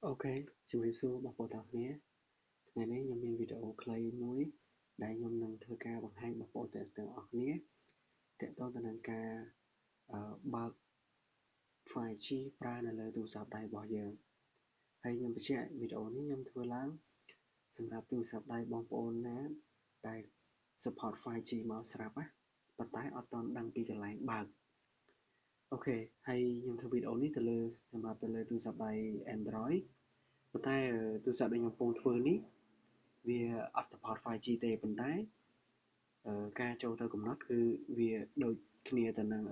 OK ជំរាបសួរបងប្អូនទាំងគ្នាថ្ងៃនេះខ្ញុំមានវីដេអូខ្លីមួយដែលខ្ញុំនឹងធ្វើការបង្ហាញបងប្អូនទាំងអស់គ្នាទាក់ទងទៅនឹងការបើក 5G ប្រើនៅលើទូរស័ព្ទដៃរបស់យើងហើយខ្ញុំបញ្ជាក់វីដេអូនេះខ្ញុំធ្វើឡើងសម្រាប់ទូរស័ព្ទដៃបងប្អូនណាដែល support 5G មកស្រាប់ណាប៉ុន្តែអត់ទាន់ដឹងពីកន្លែងបើក OK ហើយខ្ញុំធ្វើវីដេអូនេះទៅលើសម្រាប់ទៅលើទូរស័ព្ទដៃ Android ប៉ុន្តែទូរស័ព្ទដែលខ្ញុំកំពុងធ្វើនេះវាអត់ support 5G ទេប៉ុន្តែការចូលទៅកំណត់គឺវាដូចគ្នាទៅនឹង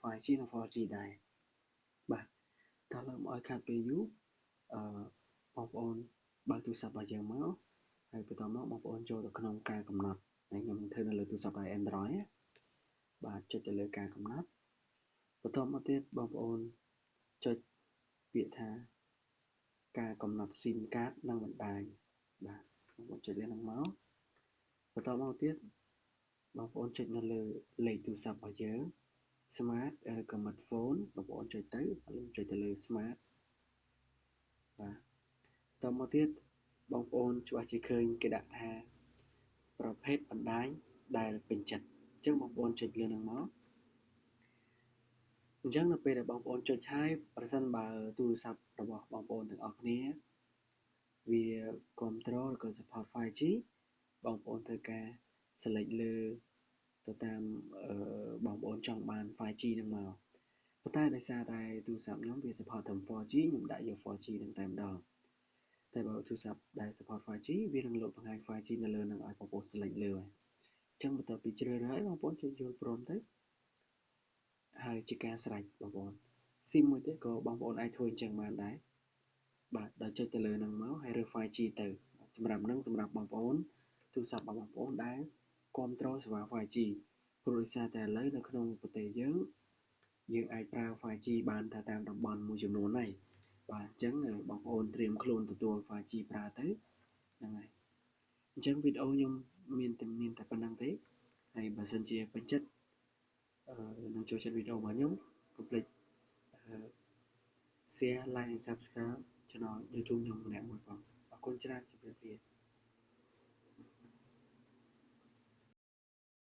5G និង 4G ដែរបាទតោះឡើងមកឲ្យខាតពេលយូរអឺបងប្អូនបើកទូរស័ព្ទរបស់យើងមកហើយបន្តមកបងប្អូនចូលទៅក្នុងការកំណត់ហើយខ្ញុំធ្វើនៅលើទូរស័ព្ទដៃ Android បាទចុចទៅលើការកំណត់បន្តមកទៀតបងប្អូនចុចពាក្យថាការកំណត់ SIM card និងបណ្ដាញបាទបងប្អូនចុចលើហ្នឹងមកបន្តមកទៀតបងប្អូនចុចនៅលើលេខទូរស័ព្ទរបស់យើង Smart ឬក៏ Phone បងប្អូនចុចទៅឥឡូវចុចទៅលើ Smart បាទបន្តមកទៀតបងប្អូនច្បាស់ជាឃើញគេដាក់ថាប្រភេទបណ្ដាញដែលពេញចិត្តអញ្ចឹងបងប្អូនចុចលើហ្នឹងមកអញ្ចឹងនៅពេលដែលបងប្អូនចុចហើយប្រសិនបើទូរស័ព្ទរបស់បងប្អូនទាំងអស់គ្នាវាគ្រប់គ្រងឬក៏ support 5G បងប្អូនធ្វើការ select លើទៅតាមបងប្អូនចង់បាន 5G ហ្នឹងមកប៉ុន្តែដោយសារតែទូរស័ព្ទខ្ញុំវា support ត្រឹម 4G ខ្ញុំដាក់យក 4G ហ្នឹងតែម្ដងតែបើទូរស័ព្ទដែល support 5G វានឹងលោតបង្ហាញ 5G នៅលើនឹងឲ្យបងប្អូន select លើហើយអញ្ចឹងបន្ទាប់ពីជ្រើសរើសហើយបងប្អូនចុចយល់ព្រមទៅហើយជាការស្រេចបងប្អូន SIM មួយទៀតក៏បងប្អូនអាចធ្វើអញ្ចឹងបានដែរបាទដល់ចុចទៅលើនឹងមកហើយរើស 5G ទៅសម្រាប់នឹងសម្រាប់បងប្អូនទូរស័ព្ទរបស់បងប្អូនដែលគ្រប់គ្រងសេវា 5G ព្រោះដោយសារតែឥឡូវនៅក្នុងប្រទេសយើងយើងអាចប្រើ 5G បានតែតាមតំបន់មួយចំនួនហើយបាទអញ្ចឹងបងប្អូនត្រៀមខ្លួនទទួល 5G ប្រើទៅហ្នឹងហើយអញ្ចឹងវីដេអូខ្ញុំមានតែប៉ុណ្្នឹងទេហើយបើសិនជាពេញចិត្តនឹងចូលចិត្តវីដេអូរបស់ខ្ញុំកុំភ្លេច share like and subscribe channel YouTube ខ្ញុំម្នាក់មួយផងអរគុណច្រើនជម្រាបលា។